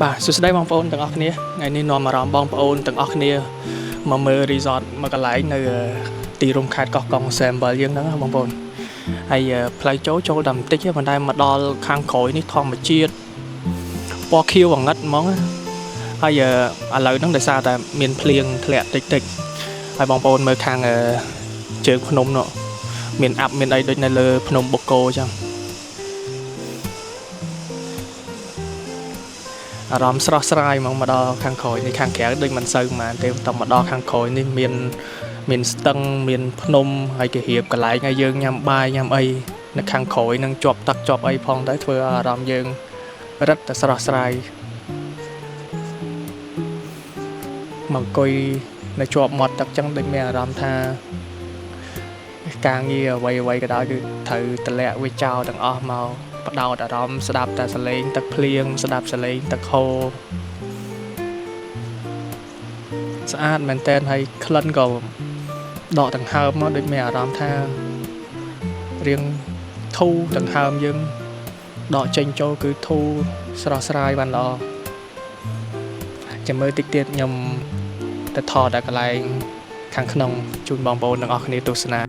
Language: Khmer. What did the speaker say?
បាទសួស្តីបងប្អូនទាំងអស់គ្នាថ្ងៃនេះនាំអារម្មណ៍បងប្អូនទាំងអស់គ្នាមកមើល resort មួយកន្លែងនៅទីរួមខេត្តកោះកុងសែមបលយើងហ្នឹងណាបងប្អូនហើយផ្លូវចូលចូលតែបន្តិចទេប៉ុន្តែមកដល់ខាងក្រោយនេះធម្មជាតិពណ៌ខៀវងងឹតហ្មងណាហើយឥឡូវហ្នឹងដោយសារតែមានភ្លៀងធ្លាក់តិចតិចហើយបងប្អូនមើលខាងជើងភ្នំនោះមានអាប់មានអីដូចនៅលើភ្នំបូកគោអញ្ចឹង អារម្មណ៍ស្រស់ស្រាយហ្មងមកដល់ខាងក្រោយនេះខាងក្រៅដូចមិនសូវហ្មងទេតែមកដល់ខាងក្រោយនេះមានមានស្ទឹងមានភ្នំហើយគេរៀបកន្លែងឲ្យយើងញ៉ាំបាយញ៉ាំអីនៅខាងក្រោយនឹងជាប់ទឹកជាប់អីផងទៅធ្វើឲ្យអារម្មណ៍យើងរឹតតែស្រស់ស្រាយមកអង្គុយនៅជាប់មាត់ទឹកចឹងដូចមានអារម្មណ៍ថាការងារអ្វីអ្វីក៏ដោយគឺត្រូវតម្លាក់វាចោលទាំងអស់មកបដោតអារម្មណ៍ស្ដាប់តែសលេងទឹកភ្លៀងស្ដាប់សលេងទឹកហូរ ស្អាតមែនតើហើយក្លិនក៏ដកដង្ហើមមកដូចមានអារម្មណ៍ថារៀងធូរដង្ហើមយើងដកចេញចូលគឺធូរស្រស់ស្រាយបានល្អចាំមើលតិចទៀតខ្ញុំទៅថតដល់កន្លែងខាងក្នុងជូនបងប្អូនទាំងអស់គ្នាទស្សនា។